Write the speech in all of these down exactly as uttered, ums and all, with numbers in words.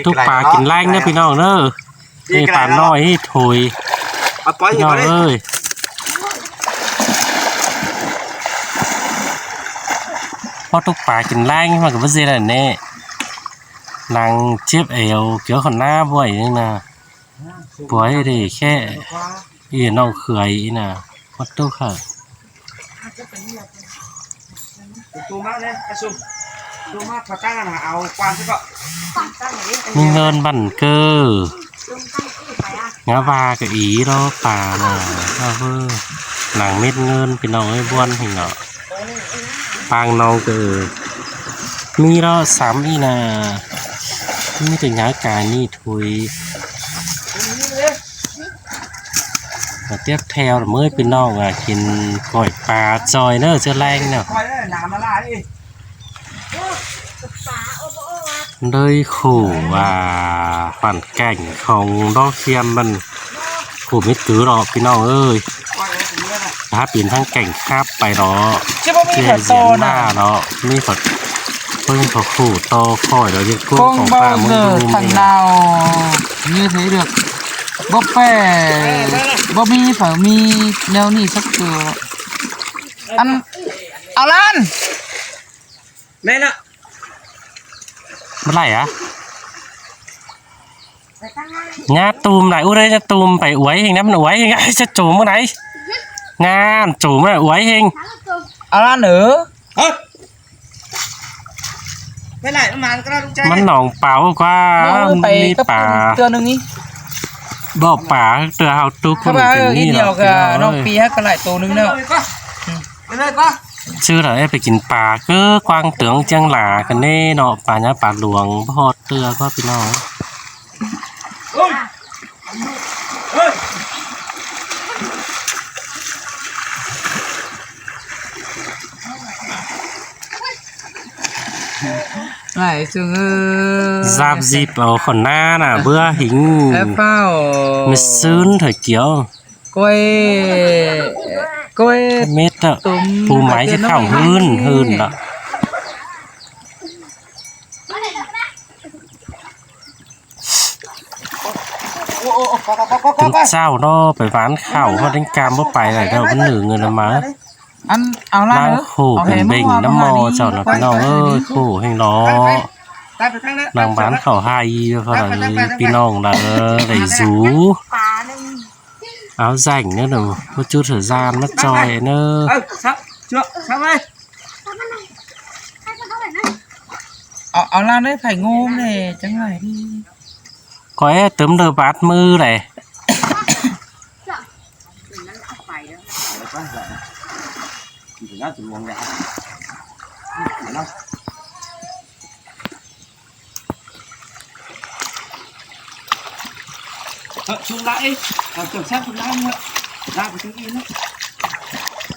Túc pá kin ꞌlẹng ꞌnớ ꞌpi ꞌnọng ꞌnớ. Ê, pá ꞌnọi ꞌhị thôi. Pi ꞌnọng ới. Báu túc pá kin ꞌlẹng ꞌmá ꞌcọ báu ꞌdệt ꞌnớ. Lăng chếp ẻo kiếu khảu ꞌná ꞌvới ꞌnớ ꞌna. Báu ꞌdệt ꞌkhẹ. Ê, ꞌnọng khưai ꞌnớ. Báu túc hả. ꞌMí ꞌngớn băn ꞌcơ. Ngá ꞌva ꞌcọ í ꞌló pá ꞌnớ. Ơ, lăng mết ꞌngớn ꞌpi ꞌnọng ới, ꞌbuôn ꞌhêng ꞌnớ. Pang ꞌnọng ꞌcọ ꞌmí ꞌló sắm ꞌnị ꞌna. ꞌMí ꞌtẹ nhá cai ꞌnị thôi. Và tiếp theo là ꞌmới ꞌpi ꞌnọng, à, kin ꞌcọi pá ꞌchoi ꞌnớ, ꞌchớ ꞌlẹng ꞌnớ. Đơi khổ và hoàn cảnh khong ꞌló khiêm ꞌmắn khổ mết cứ ꞌló ꞌpi ꞌnọng ới. Hák pên ꞌtáng cảnh khắp pay ꞌló. Chứ báu ꞌmí ꞌchoi to ꞌnớ. ꞌLó ꞌmí ꞌchoi. Không có khổ to khỏi đó chứ không. Không bao giờ thằng nào như thế được. Báu ꞌpẹ, báu ꞌmí phải ꞌmí ꞌnéo ꞌnị sắc tưa. Ăn, áo lan. Mẹ nọ. Báu ꞌlạy à? Nhá tum đảy út đảy, nhá tum pay uối ꞌhêng, ꞌnắm uối ꞌhêng, ai, chắc chốm ꞌmưa đảy. Nhá chốm ꞌmưa đảy uối ꞌhêng. Áo lan ớ. Hả? Mẹ lại mà cái đó ꞌlụk ꞌchái. ꞌMắn nỏng páo ꞌquá, ꞌmắn ꞌmí pá. Tưa ꞌnưng ꞌnị. Báu pá, tưa ꞌháu túc ꞌmắn ꞌnị ꞌnọng ꞌnị. Cả ꞌnọng pi hák ꞌcọ ꞌlạy tô ꞌnưng ꞌnớ. Đi rồi con. Chứ là em phải kin pá cứ quang tướng chiang lá cái nê nọ, pá nhá pá luông, báu ꞌhọt tưa ꞌquá ꞌpi ꞌnọng. Ôi. Ôi. Này, Sương ơi. Dạp dịp ở khổ ꞌná ꞌna, bứa hính. Em phao. Mệt sướng thời kiểu. Quay, quay. Mết ꞌnớ. Tôm pú máy chứ khảu hưn, hưn ꞌnớ. Tứm ꞌsáo ꞌnớ, pay ván khảu, ꞌhọt ꞌlẹng cam báu pay đảy đâu, ꞌmắn nử người ꞌna ꞌmá. Ăn, áo lan ꞌnớ. Khổ kin bêng ꞌnắm ꞌmo chảu ꞌna ꞌpi ꞌnọng ới, khổ ꞌhêng ꞌnớ. Lăng ván khảu hai, ꞌpi ꞌnọng đảy dú. Áo rảnh ꞌnớ, một chút thời gian mất ꞌchoi ꞌnớ. Áo, áo lan ꞌnớ phải ngôm này, chắng phải đi. Có é tứm đơ bát mư đảy.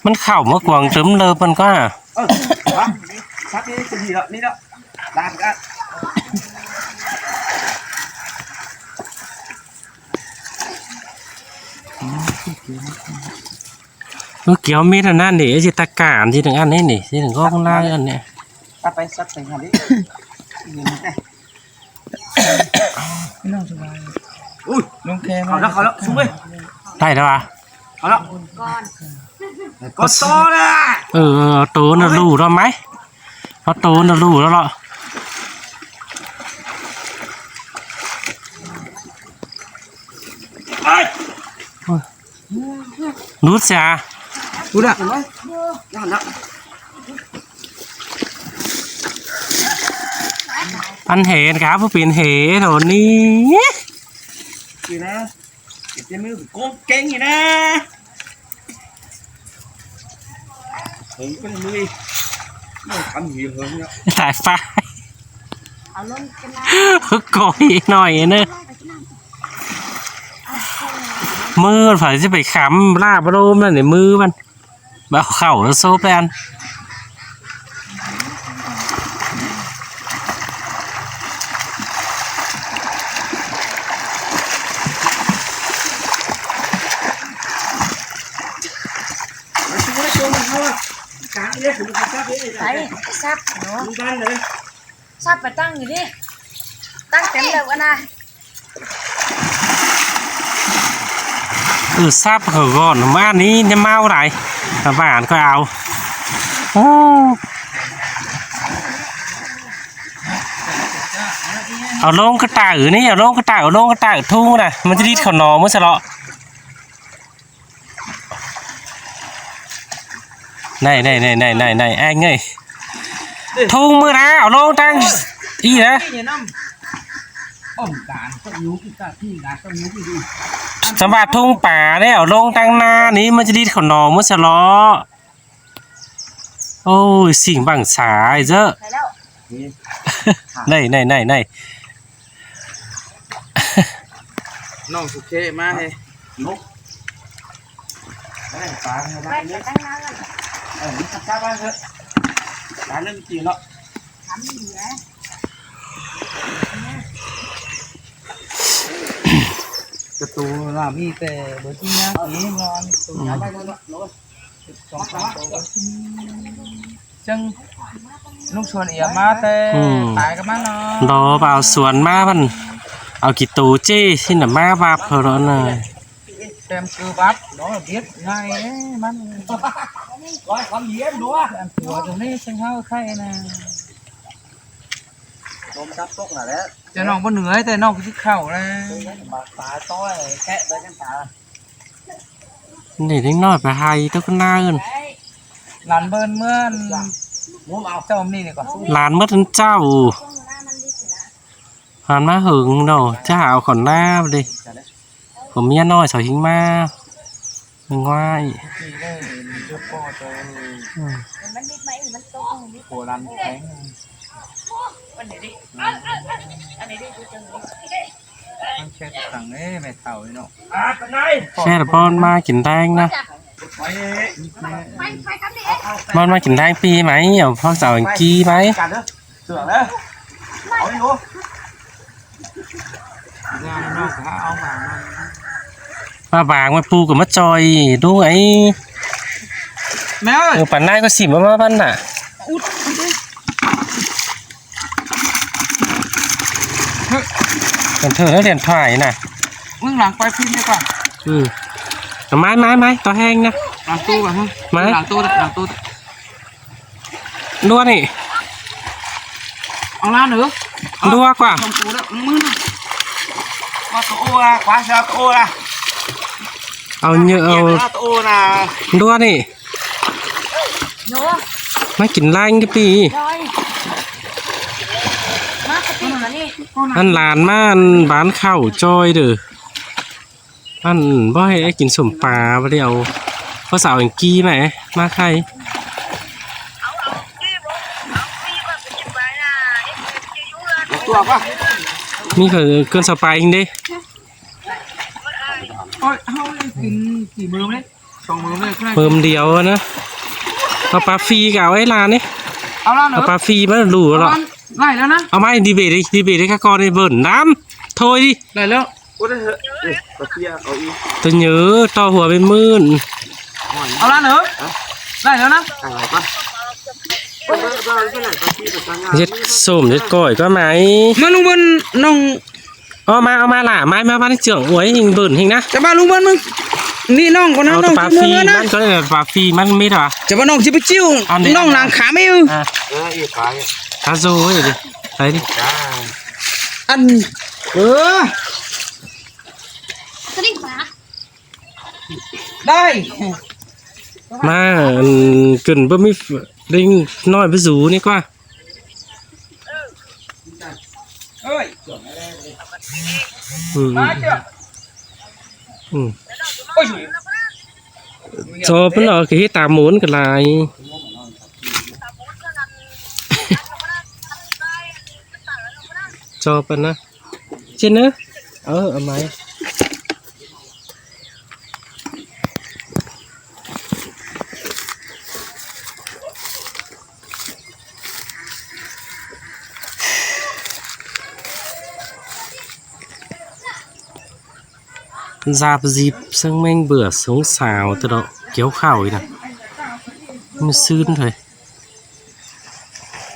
ꞌMắn khảu ꞌmá cuông tứm đơ ꞌpăn ꞌquá. Ơ, kéo mết ꞌnặn ꞌnị, ꞌchí ta cản ꞌchí đừng ăn ꞌnị, ꞌchí đừng gók ꞌnăng ăn ꞌnị. Tắtไป, tắtไปหาดิ Ui, ลงแคม เอาแล้ว เอาแล้ว ซุกเว้ย ได้แล้วอ่ะ เอาแล้ว ก่อน ก่อนต่อนะ เออ เอาตัวน่ะลู่เราไหม เอาตัวน่ะลู่แล้วเหรอ ไป Lút xa. Lút ạ. Ăn hên cả. Ăn hên cả, phú pin hên hồn ni. Kì nè. Cái tên mới cốm kéng gì nè. Hứng cái mui. Nó cắm nhiều hơn nữa. Tại phải. Có ý nói nữa. Mưa phải chứ phải khám la bá đô mà để mưa mà. Bảo khẩu nó xốp đen. Đấy, sắp nó. Sắp phải tăng gì đi. Tăng tém đầu ăn à. Ừ, sắp khẩu gọn, mà ní nhắm máu này. Mà bản coi áo. Ô. Áo lông cái tả ử ní, áo lông cái tả, áo lông cái tả ử thung nè. Mà chứ đi khẩu nó mới sao lọ. Này, này, này, này, này, này, anh ơi. Thung mưa đá, áo lông tăng. Ý nè. Sắm bạt thung pả đấy, áo lông tăng na, ní mà chứ đi khẩu nó mới sao lọ. Ôi, xỉn bằng xá ấy dớ. Này, này, này, này. Nông sụp khế má hê. Nốc. Cái này phá hê bác. Ờ, nó sắp sắp bác hê. Phá lên kì lọ. Cái tù làm y tế bởi chính nhá, ý ngon. Tù nhá bác lọ. Chăng nông xuân ỉa má tê. Ừ. Tái cái má nó. Đó vào xuân má vẫn. Ở kỳ tù chê xin là má bạp hờ đó nè. Tem cứ bạp nó là biết ngay ấy, má. Gói con hiến đũa. Ăn của tụi này chăng hao khay nè. Tôm sắp sốc là đấy. Cho nó có nửa ấy, tê nó cái khẩu này. Mà phá to này, khẽ tới cái phá. Để đến nói phải hay tôi có na hơn. Lán bơn mướn. Chồng đi này còn. Lán mất ăn cháo. Hàn má hứng đâu, chả hảo còn na đi. Còn mía nói sao hứng má. Bên ngoài. Ừ. Của lán thánh. Ăn chết thằng ấy, mẹ thảo ấy nó. Xe là bon ꞌmá kin ꞌtáng ꞌnớ. Bon ꞌmá kin ꞌtáng pi ꞌmí, ꞌnhó phóng dao ꞌnhắng ki ꞌmí. ꞌMá bang ꞌmá pu ꞌcọ ꞌmá ꞌchoi đúng ấy. Mẹ ơi. Ừ, bản ꞌnị ꞌcọ xỉm ꞌmá ꞌmá ꞌvắn nả. Còn thử nó điện thoại nè. Mưng lắng quay phim đi con. Ừ. Mái, mái, mái, to heng nè. Lắng tô vào hả? Mái. Lắng tô đấy, lắng tô đấy. Đua nị. Ông lan nữa. Đua quả. Không tô đấy, mưng. Qua tô ô à, qua sao tô ô à. Au nhớ au. Tô ô là. Đua nị. Má kin ꞌláng cái pi. Ăn lán ꞌmá ăn bán khảu ꞌchoi đơ. Ăn bói kin sôm pa báu đi au. Có sao ăn ki ꞌmí, ꞌmá khay. ꞌMí khảu ꞌcơn sao pa ꞌnhắng đi. Ôi, hao kin kỉ mơm đấy. Mơm điêu ꞌnớ. Au pa phi ꞌcọ au ꞌlới lan ꞌnị. Au lan ꞌnớ. Au pa phi ꞌmá ꞌlụ lỏ. Lai ꞌlới ꞌnớ. Au ꞌmá đi bể đi, đi bể đi các con đi bơn đắm. Thôi đi. Lai ꞌlới. Tôi nhớ to hùa bên mưn. Au lan ꞌnớ. Lai ꞌlới ꞌnớ. Giết sôm giết còi ꞌcọ ꞌmí. ꞌMá ꞌlung bơn nông. Au ꞌmá, au ꞌmá lả, ꞌmá, ꞌmá, ꞌmá trưởng uối hinh bơn hinh ꞌnớ. Chả ba ꞌlung bơn mưng. ꞌNị nông có nông. Au nông pa phi ꞌnớ. ꞌMắn có lẽ là pa phi ꞌmắn mết à? Chả ba nông chỉ biết chịu. Ăn đi, nông ăn làng đi. Khám ꞌmí. À. Cá rô ấy đi. Đấy đi. Ăn. Ừ. Đây. ꞌMá, ăn cần bơm mít đinh nói với dú ꞌnị ꞌquá. Ơi. Ừ. Má chưa? Ừ. Ôi dồi. Cho bớt nó cái hít tà muốn cái này. Cho bớt nó. Trên nữa. Ờ, ở máy. Dạp dịp sưng ꞌmếng bưở sống xào từ đó kéo khảo ý nè. Mới xưn thôi.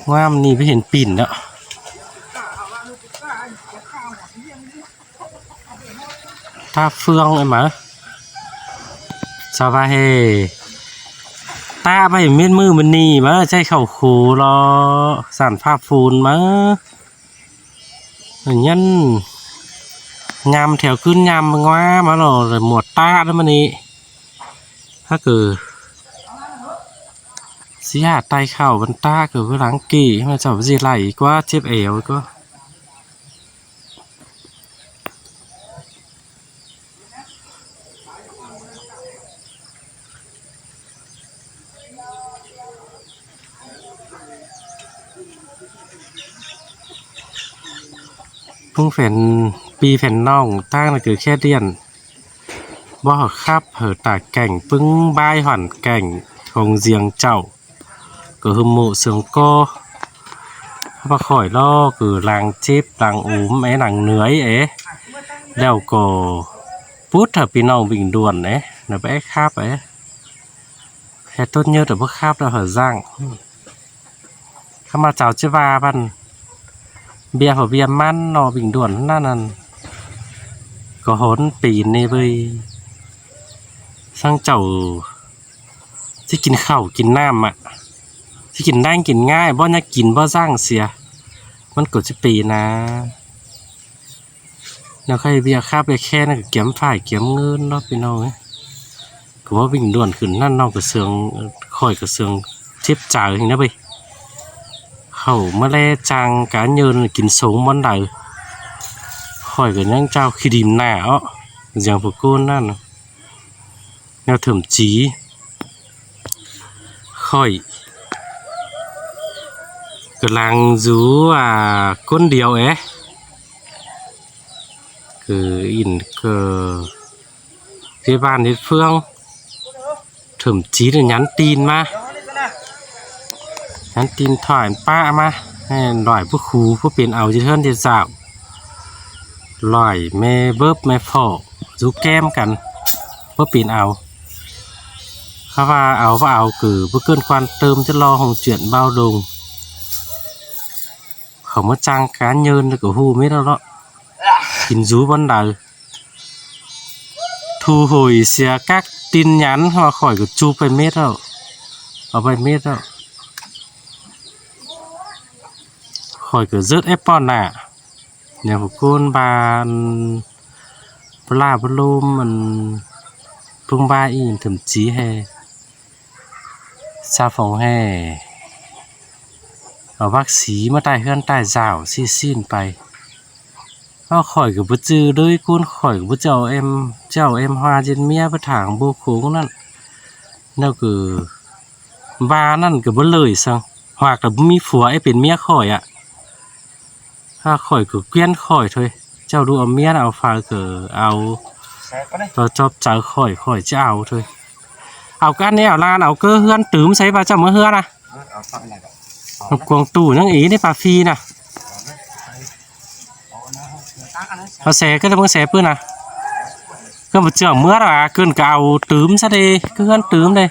Ngoa ꞌmắn ꞌnị ꞌmí hên pỉn đó. ꞌThả ꞌphướng ꞌnị ꞌmá. Sau ꞌva ꞌhế ꞌtá ꞌvạy mết ꞌmự ꞌmự ꞌnị ꞌmá, ꞌchái khảu khổ lo, sản ꞌphạ phôn ꞌmá. ꞌNhắn ꞌnhăm thẻo ꞌcứn ꞌnhăm ꞌnguá ꞌmá lo, ꞌlẹo muột ꞌtá ꞌlẹo ꞌmự ꞌnị. ꞌThả ꞌcọ ꞌsị hả tai khảu băn ꞌtá ꞌcọ ꞌvớ lăng kỉ, ꞌmá chảu ꞌdệt ꞌlạy ꞌquá, chếp ẻo ꞌquá. ꞌPứng phén ꞌpi phén ꞌnọng ꞌtáng ꞌnị ꞌcọ khé điện. Báu hảư khắp hảư tả kẻng, ꞌpứng bái hẳn kẻng khong ꞌdiếng chảu. ꞌCọ ꞌhứ ꞌmộ sương ꞌcọ. Hák ꞌva khỏi ꞌló ꞌcọ lăng chếp, lăng ốm é, lăng ꞌnưới é. ꞌLẹo ꞌcọ pút hảư ꞌpi ꞌnọng Bình Thuận é, ꞌnị báu é khắp é. Hé tốt nhất ꞌcọ báu khắp ꞌlẹo hảư ꞌdặng. Khắp ꞌmá chảu ꞌchí ꞌva băn ꞌviạk hảư ꞌviạk ꞌmắn ꞌnọ Bình Thuận ꞌnặn ꞌnặn. ꞌCọ hốn pi ꞌnị ꞌvới. ꞌSướng chảu ꞌchí kin khảu kin ꞌnặm ꞌmá, ꞌchí kin ꞌnăng kin ꞌngai, báu ꞌnhá kin báu ꞌdặng sia. ꞌMắn ꞌcọ ꞌchí pi ꞌnớ. ꞌNéo ꞌkhạy ꞌviạk khắp ꞌviạk khen ꞌnớ ꞌcọ kiêm phải kiêm ꞌngớn ꞌnớ ꞌpi ꞌnọng ới. ꞌCọ báu Bình Thuận khửn ꞌnặn ꞌnọng ꞌcọ sương, khỏi ꞌcọ sương chếp chaư ꞌhịn ꞌnớ ꞌvới. Khảu ꞌmá ꞌlé chang cá nhân kin sống bón đảy. Khỏi ꞌcọ ꞌnhắng ꞌchạu khi đim nả ó, ꞌdiếng phủ ꞌcốn ꞌnặn. ꞌNéo thậm chí khỏi ꞌcọ lăng dú à ꞌcốn điêu é. ꞌCọ ỉn ꞌcọ ꞌviạk bản ꞌviạk ꞌphướng. Thậm chí là nhắn tin ꞌmá. Nhắn tin thoại pá ꞌmá. ꞌHáy ꞌlỏi pú khu pú pên au ꞌdệt ꞌhướn ꞌdệt dảo. ꞌLỏi ꞌme bớp ꞌme phỏ dú kem căn. Báu pên au. Khắp ꞌva au báu au ꞌcọ báu ꞌcợn quan tâm ꞌchớ lo hông chuyện bao đồng. Khảu ꞌmá chang cá nhân ꞌcọ ꞌhụ mết ꞌlẹo. Kin dú bón đảy. Thu hồi sia các tin nhắn ꞌva khỏi ꞌcọ chụp ꞌvạy mết ꞌlẹo. Au ꞌvạy mết ꞌlẹo. Khỏi ꞌcọ ꞌdớt ép ꞌpọn nả. ꞌNéo phủ ꞌcốn ba ꞌpá ꞌla ꞌpá ꞌlôm ꞌmắn ꞌpứng ba ỉn thậm chí ꞌhế xa phóng ꞌhế au bác sĩ ꞌmá tai ꞌhướn tai dảo ꞌsịn ꞌsịn pay. Ơ, khỏi ꞌcọ báu ꞌchư đới ꞌcốn, khỏi ꞌcọ báu ꞌchư au ꞌém, ꞌchư au ꞌém ꞌhua ꞌdệt ꞌmía báu thả bô khốn ꞌnặn. ꞌNéo ꞌcọ ba ꞌnặn ꞌcọ báu ꞌlới săng. Hoặc là báu ꞌmí phua é pên ꞌmía khỏi ꞌlẹo. Hák khỏi ꞌcọ ꞌquiến khỏi thôi. ꞌChạu ꞌlụk au ꞌmía au phaư ꞌcọ au. ꞌTo chóp chaư khỏi, khỏi ꞌchí au thôi. Au căn ꞌnị au lan au ꞌcứ ꞌhướn tứm sáy ꞌva ꞌchạu ꞌmá ꞌhướn à. Cuông tủ ꞌnhắng ꞌí ꞌnị pả phi nả. Au se ꞌcứ ꞌlẹo ꞌmướng se ꞌpứng nả. ꞌCứ ꞌmá ꞌchưa ꞌmứa à, ꞌcứn ꞌcọ au tứm sáy đê, ꞌcứ ꞌhướn tứm đê.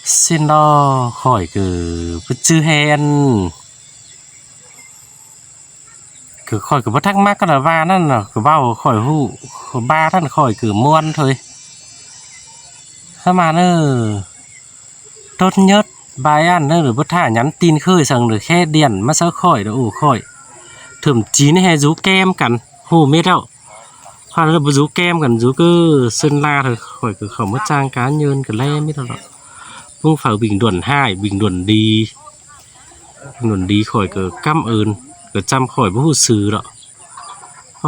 ꞌSịn ꞌló khỏi ꞌcọ báu ꞌchư ꞌhẹn. ꞌCọ khỏi ꞌcọ báu thắc mắc ꞌcọ là ba ꞌnặn ꞌnớ, ꞌcọ ꞌvạu khỏi ꞌhụ, ba ꞌnặn khỏi ꞌcọ ꞌmuôn thôi. Khắp ꞌmá ꞌnớ, tốt nhất bài ăn ꞌnớ, báu thả nhắn tin khơi săng ꞌnớ, khé điện ꞌmá sáư khỏi ꞌnớ, ổ khỏi. Thậm chí ꞌnị ꞌhế dú kem căn, ꞌhụ mết ꞌlẹo. Khỏi ꞌnớ báu dú kem căn, dú ꞌcứ Sơn La thôi, khỏi ꞌcọ khảu ꞌmá chang cá nhân ꞌcọ ꞌlé mết ꞌlẹo. ꞌPứng phaư bình luận hại, bình luận đi. Bình luận đi khỏi ꞌcọ cảm ơn, ꞌcọ ꞌchăm khỏi báu ꞌhụ sư ꞌlẹo.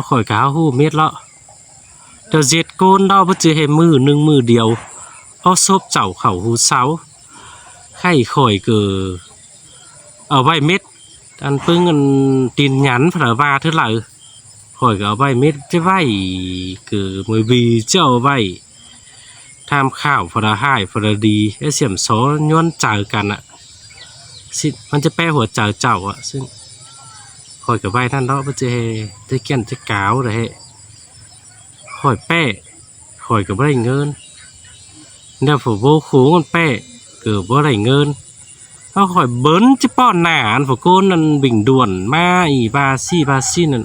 Khỏi ꞌcọ ꞌhụ mết ꞌlẹo. Chảu ꞌdệt ꞌcốn ꞌlẹo báu ꞌchư ꞌhế ꞌmự ꞌnưng ꞌmự điêu. Ók sốp chảu khảu hu sáu. Khay khỏi ꞌcọ au ꞌvạy mết. Ăn ꞌpứng ăn tin nhắn phả ba thứ lợ. Khỏi ꞌcọ au ꞌvạy mết chứ ꞌvạy ꞌcọ ꞌmơi ꞌvi ꞌchớ au ꞌvạy tham khảo phả hại phả đi. É siểm só nhuốn chaư căn ꞌnớ. ꞌSịn, ꞌmắn ꞌchí ꞌpé hua chaư chảu ꞌnớ. ꞌSịn, khỏi ꞌcọ ꞌvạy ꞌnặn ꞌló báu ꞌchư ꞌhế, ꞌchư kiện ꞌchư cáo đa ꞌhế. Khỏi ꞌpé, khỏi ꞌcọ báu đảy ꞌngớn. ꞌNéo phủ báu khốn ꞌpé, ꞌcọ báu đảy ꞌngớn. Tau khỏi bớn chứ ꞌpo nả ăn phủ ꞌcốn ꞌnặn bình luận ꞌmá ꞌnị ꞌva ꞌsị ꞌva ꞌsịn ꞌnặn.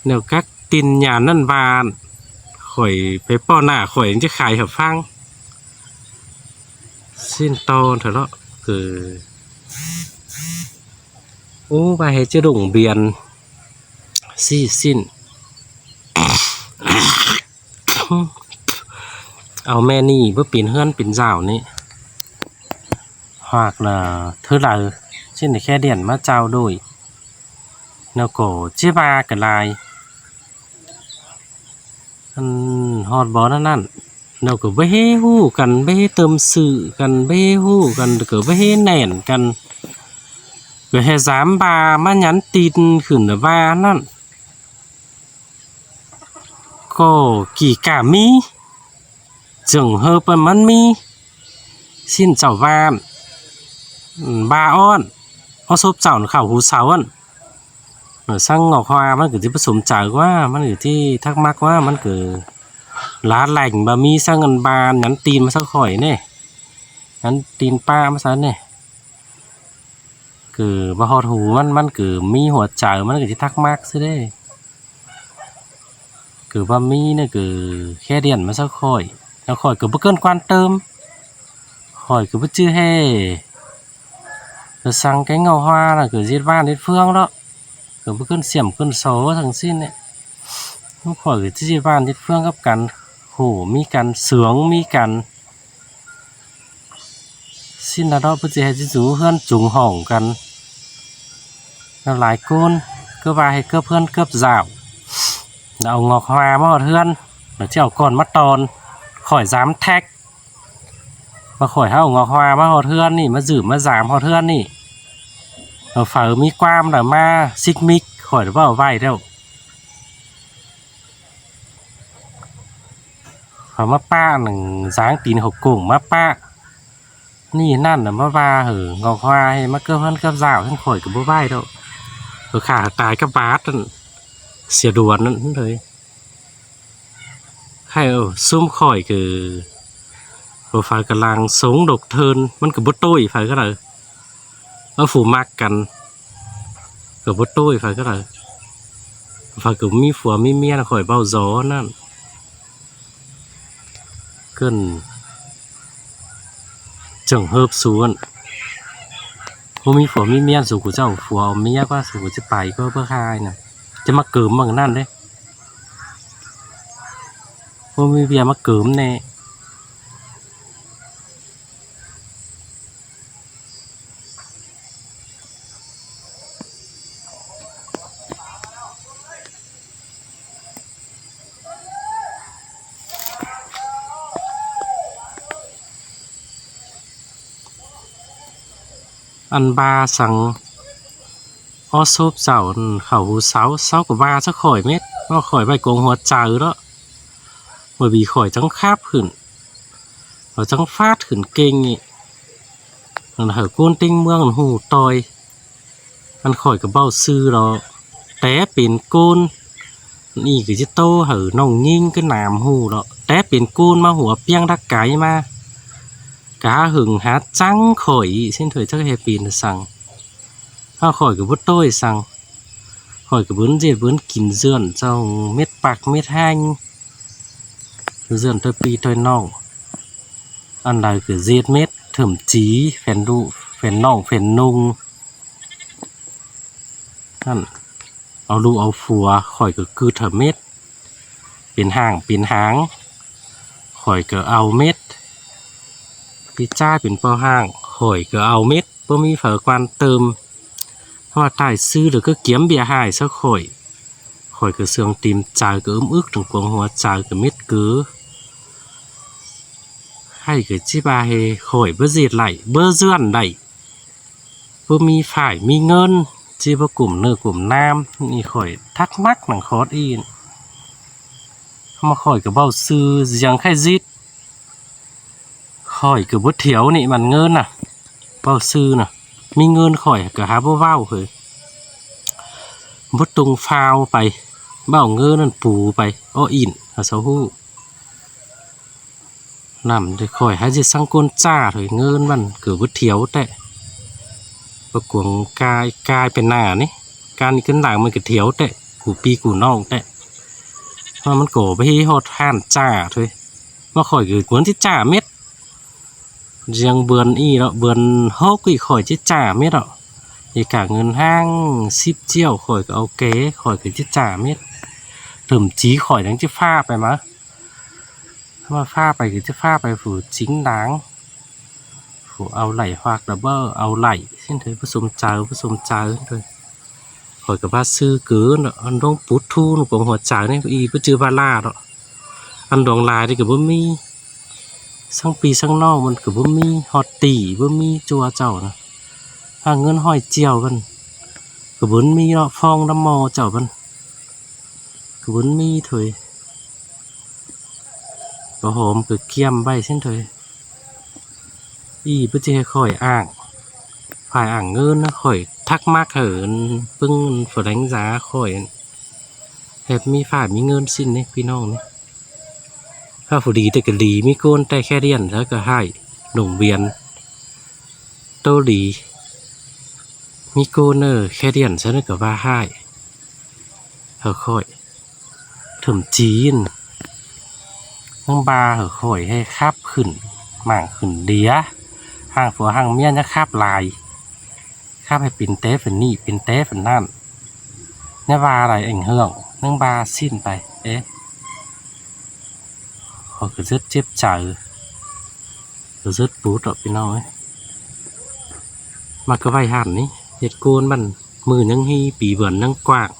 ꞌNéo các tin nhắn ꞌnặn ꞌva khỏi pay ꞌpo nả khỏi chứ khai hảư ꞌphắng. ꞌSịn ꞌto thôi ꞌló. Cứ ú ꞌva ꞌhế chứ đủng biên ꞌsị ꞌsịn. Au ꞌme ꞌnị báu pên ꞌhướn pên dảo ꞌnị. Hoặc là thứ đaư ꞌsịn ꞌnị khé điện ꞌmá trao đổi. ꞌNéo ꞌcọ ꞌchí ꞌva ꞌcọ lai. Ăn ꞌhọt bó ꞌnặn ꞌnặn. ꞌNéo ꞌcọ báu ꞌhế ꞌhụ căn, báu ꞌhế tâm sự căn, báu ꞌhế ꞌhụ căn, ꞌcọ báu ꞌhế nẻn căn. ꞌCọ ꞌhế dám ꞌva ꞌmá nhắn tin khửn ꞌva ꞌnặn. ꞌCọ kỉ cả ꞌmí. Trường hợp ꞌmắn ꞌmí. ꞌSịn chảu ꞌva ꞌnặn. ꞌVa ón. Ók sốp chảu khảu hú sáu ꞌnặn. ꞌNọ ꞌsướng Ngọc Hoa ꞌmắn ꞌcọ ꞌchí báu sôm chaư ꞌquá, ꞌmắn ꞌcọ ꞌchí thắc mắc ꞌquá, ꞌmắn ꞌcọ lá lẻng ꞌva ꞌmí ꞌsướng ăn ꞌva nhắn tin ꞌmá ꞌsướng khỏi ꞌnị. Nhắn tin ꞌpá ꞌmá ꞌsướng ꞌnị. ꞌCọ ꞌva ꞌhọt hú ꞌmắn, ꞌmắn ꞌcọ ꞌmí hua chaư, ꞌmắn ꞌcọ ꞌchí thắc mắc ꞌsứ ꞌlế. ꞌCọ ꞌva ꞌmí ꞌnị ꞌcọ khé điện ꞌmá ꞌsướng khỏi. ꞌNéo khỏi ꞌcọ báu ꞌcợn quan tâm. Khỏi ꞌcọ báu ꞌchư ꞌhế. ꞌCọ săng cái Ngọc Hoa ꞌnặn ꞌcọ ꞌdệt ꞌván ꞌdệt ꞌphướng ꞌló. ꞌCọ báu ꞌcợn xiểm ꞌcợn sổ săng ꞌsịn ꞌnị. Khỏi ꞌcọ ꞌchí ꞌdệt ꞌván ꞌdệt ꞌphướng cắp căn. Hổ ꞌmí căn, sướng ꞌmí căn. ꞌSịn ꞌnặn ꞌló báu ꞌchư ꞌhế ꞌchí dú ꞌhướn chung hỏng căn. ꞌNéo lai ꞌcốn ꞌcọ ꞌva ꞌhế cướp ꞌhướn cướp dảo. ꞌNéo au Ngọc Hoa ꞌmá ꞌhọt ꞌhướn. ꞌNéo ꞌchí au ꞌcọn ꞌmá ꞌtọn. Khỏi dám thét. ꞌVa khỏi hảư Ngọc Hoa ꞌmá ꞌhọt ꞌhướn ꞌnị, ꞌmá dử ꞌmá dám ꞌhọt ꞌhướn ꞌnị. ꞌVa phaư ꞌmí ꞌquám đa ꞌmá síc míc khỏi đa báu au ꞌvạy ꞌlẹo. Khỏi ꞌmá ꞌpá ꞌnưng dáng tin hảư cổng ꞌmá ꞌpá. ꞌNị ꞌnặn ꞌnớ ꞌmá ꞌva hảư Ngọc Hoa ꞌhế ꞌmá cướp ꞌhướn cướp dảo ꞌsướng khỏi ꞌcọ báu ꞌvạy ꞌlẹo. ꞌCọ khả tai cắp bát ꞌnặn. Sia đuôn ꞌnặn thôi. Khay ơ, ꞌsúm khỏi ꞌcọ, ꞌcọ phaư ꞌcọ lăng sống độc thân, ꞌmắn ꞌcọ báu ꞌtội phaư cá đaư. Ơ, phủ ꞌmặc căn, ꞌcọ báu ꞌtội phaư cá đaư. Phaư ꞌcọ ꞌmí phua ꞌmí ꞌmiến khỏi ꞌvạu gió ꞌnặn. ꞌCợn trường hợp su ꞌnặn. ꞌMí phua ꞌmí ꞌmiến su ꞌcọ ꞌchọ phua ꞌmía ꞌquá su ꞌcọ ꞌchí pay ꞌquá báu khai ꞌnớ. ꞌChớ ꞌmá cớm ꞌmá ꞌnặn đé. ꞌMí ꞌviạk ꞌmá cớm ꞌnẹ. Ăn ꞌva săng ók sốp dảo khảu hú sáu, sáu ꞌcọ ꞌva sớ khỏi mết, ꞌva khỏi ꞌvạy cuông hua chaư ꞌló. ꞋVa ꞌvị khỏi chắng khắp khửn, ꞌva chắng phát khửn kêng ꞌnị. Ăn hảư ꞌcốn ꞌtếng ꞌmướng ăn ꞌhụ ꞌtoi. Ăn khỏi ꞌcọ ꞌvạu sư lo. Té pên ꞌcốn ꞌnị ꞌcọ ꞌchí ꞌtố hảư ꞌnọng ꞌnhính ꞌcứ nam ꞌhụ lo. Té pên ꞌcốn ꞌmá hua ꞌpiếng đắc cái ꞌmá. Cá hưng há chắng khỏi ꞌsịn thôi chắc ꞌhế pên săng. Há khỏi ꞌcọ báu ꞌtội săng. Khỏi ꞌcọ bớn ꞌdệt bớn kin ꞌdượn sau mết pặc mết ꞌhéng. ꞌDượn ꞌtoi ꞌpi ꞌtoi ꞌnọng. Ăn đaư ꞌcọ ꞌdệt mết thậm chí phén ꞌlụk, phén ꞌnọng, phén ꞌnung. Ăn au ꞌlụk au phua khỏi ꞌcọ ꞌcứt hảư mết. Pên hang, pên hang. Khỏi ꞌcọ au mết. ꞌPi ꞌchá pên ꞌpo hang. Khỏi ꞌcọ au mết. Báu ꞌmí phaư quan tâm. ꞌVa tai sư đa ꞌcọ kiêm ꞌviạk ꞌhại sớ khỏi. Khỏi ꞌcọ sương tim chaư ꞌcọ ứm ứk tong cuông hua chaư ꞌcọ mết cứ. ꞌHáy ꞌcọ ꞌchí ꞌva ꞌhế khỏi báu ꞌdệt đảy, báu ꞌdượn đảy. Báu ꞌmí phải ꞌmí ꞌngớn, ꞌchí báu củm ꞌnợ củm ꞌnam, ꞌnị khỏi thắc mắc nẳng khót ꞌnị. ꞌMá khỏi ꞌcọ ꞌvạu sư ꞌdiếng ꞌkhạy ꞌdịt. Khỏi ꞌcọ báu thiếu ꞌnị ꞌmắn ꞌngớn ꞌnạ. ꞌVạu sư ꞌnạ. ꞌMí ꞌngớn khỏi ꞌcọ hák báu ꞌvạu ꞌhới. Báu tung phao pay. Báu ꞌngớn ꞌnặn pú pay. Ók ịn hảư sau ꞌhụ. ꞌNặn đé khỏi hák ꞌdệt ꞌsướng ꞌcốn ꞌchạ thôi, ꞌngớn ꞌmắn ꞌcọ báu thiêu ꞌtẹ. Báu cuông cai, cai pên nả ꞌnị, ꞌcan ꞌcứn lăng ꞌmắn ꞌcọ thiêu ꞌtẹ, ꞌcọ pi ꞌcọ ꞌnọng ꞌtẹ. ꞌMá ꞌmắn ꞌcọ báu ꞌhí ꞌhọt ꞌhặn ꞌchạ thôi. ꞌMá khỏi ꞌcọ cuốn ꞌchí ꞌchạ mết. ꞌDiếng bươn ꞌnị ꞌnọ, bươn hốc ꞌnị khỏi ꞌchí ꞌchạ mết ꞌnọ. ꞌI cả ꞌngớn ꞌháng síp ꞌchịu khỏi ꞌcọ au ké, khỏi ꞌcọ ꞌchí ꞌchạ mết. Thậm chí khỏi ꞌnhắng ꞌchí ꞌphạ pay ꞌmá. ꞌMá ꞌphạ pay ꞌcọ ꞌchí ꞌphạ pay phủ chính đáng, phủ au đảy hoặc là báu au đảy ꞌsịn thôi, báu sôm chaư, báu sôm chaư ꞌsịn thôi. Khỏi ꞌcọ ꞌva ꞌsứ cứ ꞌnọ, ăn ꞌluống pút ꞌthú ꞌnọ cuông hua chaư ꞌnị, ꞌi báu ꞌchư ꞌva ꞌlạ ꞌnọ. Ăn ꞌluống lai ꞌnị ꞌcọ báu ꞌmí, ꞌsướng pi ꞌsướng ꞌnọng ꞌmắn ꞌcọ báu ꞌmí, ꞌhọt ꞌtị báu ꞌmí ꞌchua ꞌchạu ꞌnọ. ꞌHá ꞌngớn ꞌhọi ꞌchịu ꞌmắn ꞌcọ báu ꞌmí ꞌnọ, ꞌphong ꞌnặm ꞌmo ꞌchạu ꞌmắn ꞌcọ báu ꞌmí thôi. Báu hom ꞌcọ ꞌkiêm ꞌvạy ꞌsịn thôi. ꞌI báu ꞌchư ꞌhế khỏi ảng, phải ảng ꞌngớn ꞌnọ, khỏi thắc mắc hảư ꞌpứng phủ đánh giá khỏi ꞌhế ꞌmí phải ꞌmí ꞌngớn ꞌsịn ꞌnị ꞌpi ꞌnọng ꞌnị. ꞌHá phủ đi ꞌtẹ ꞌcọ đi, ꞌmí ꞌcốn ꞌtẹ khék điện ꞌsớ ꞌcọ ꞌhại, lủng biên ꞌtố đi. ꞌMí ꞌcốn ꞌnớ khék điện ꞌsớ ꞌnớ ꞌcọ ꞌva ꞌhại hảư khỏi. Thậm chí ꞌnhắng ꞌva hảư khỏi ꞌhế khắp khửn mảng khửn đĩa, ꞌháng phủ ꞌháng ꞌmía ꞌnhá khắp lai, khắp ꞌhế pên té phủ ꞌnị pên té phủ ꞌnặn. ꞌNhá ꞌva lai ảnh hưởng, ꞌnhắng ꞌva ꞌsịn pay. Ê, khỏi ꞌcọ rất chếp chaư, ꞌcọ rất pút ꞌlẹo ꞌpi ꞌnọng ới. ꞌMá ꞌcọ ꞌvạy ꞌhặn ꞌnị, ꞌdệt ꞌcốn ꞌmắn ꞌmự ꞌnhắng ꞌhí, pi bươn ꞌnhắng quảng.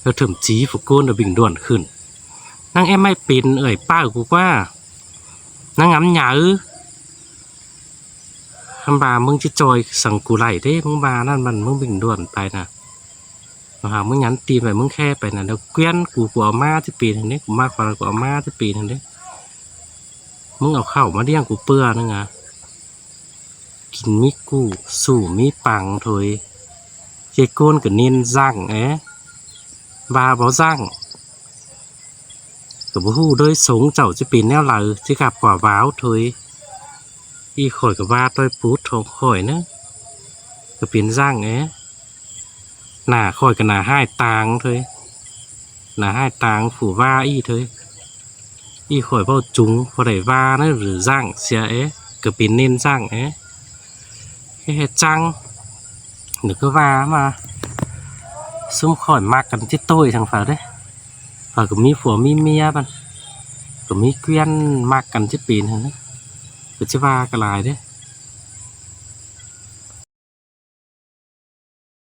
Lỏ thậm chí phủ ꞌcốn ꞌnọ bình luận khửn, ꞌnhắng ém ꞌmạy pên ới ꞌpạ ꞌcọ ꞌquá, ꞌnhắng ngắm nháư. ꞌMá ꞌva ꞌmứng ꞌchí ꞌchoi săng ꞌcọ đảy ꞌtẹ, ꞌmứng ꞌva ꞌnặn ꞌmắn ꞌmứng bình luận pay ꞌnạ. Hảư ꞌmứng nhắn tin pay, ꞌmứng khe pay ꞌnạ, ꞌlẹo ꞌquiến ꞌcọ ꞌcọ au ꞌmá ꞌchí pên ꞌnị, ꞌcọ ꞌmá khỏi ꞌcọ au ꞌmá ꞌchí pên ꞌnị. ꞌMứng au khảu ꞌmá ꞌliệng ꞌcọ ꞌpưa ꞌnưng a. Kin ꞌmí ꞌcọ sủ ꞌmí păng thôi. ꞌCị ꞌcốn ꞌcọ nên ꞌdặng é, ꞌva báu ꞌdặng ꞌcọ báu ꞌhụ ꞌlới sống chảu ꞌchí pên ꞌnéo đaư, ꞌchí cắp ꞌquá ꞌváo thôi. ꞌI khỏi ꞌcọ ꞌva ꞌtoi pút khong khỏi ꞌnớ, ꞌcọ pên ꞌdặng é. Nả khỏi ꞌcọ nả ꞌhại tang thôi, nả ꞌhại tang phủ ꞌva ꞌnị thôi. ꞌI khỏi ꞌvạu chúng ꞌpọ đảy ꞌva ꞌnớ, ꞌdặng sia é, ꞌcọ pên nên ꞌdặng é. ꞌHế chắng, ꞌnị ꞌcọ ꞌva ꞌmá, ꞌsúm khỏi ꞌmặc căn ꞌchí ꞌtội săng phaư đé, phaư ꞌcọ ꞌmí phua ꞌmí ꞌmía ꞌmắn, ꞌcọ ꞌmí ꞌquiến ꞌmặc căn ꞌchí pên ꞌhứ, ꞌcọ ꞌchí ꞌva ꞌcọ lai đé.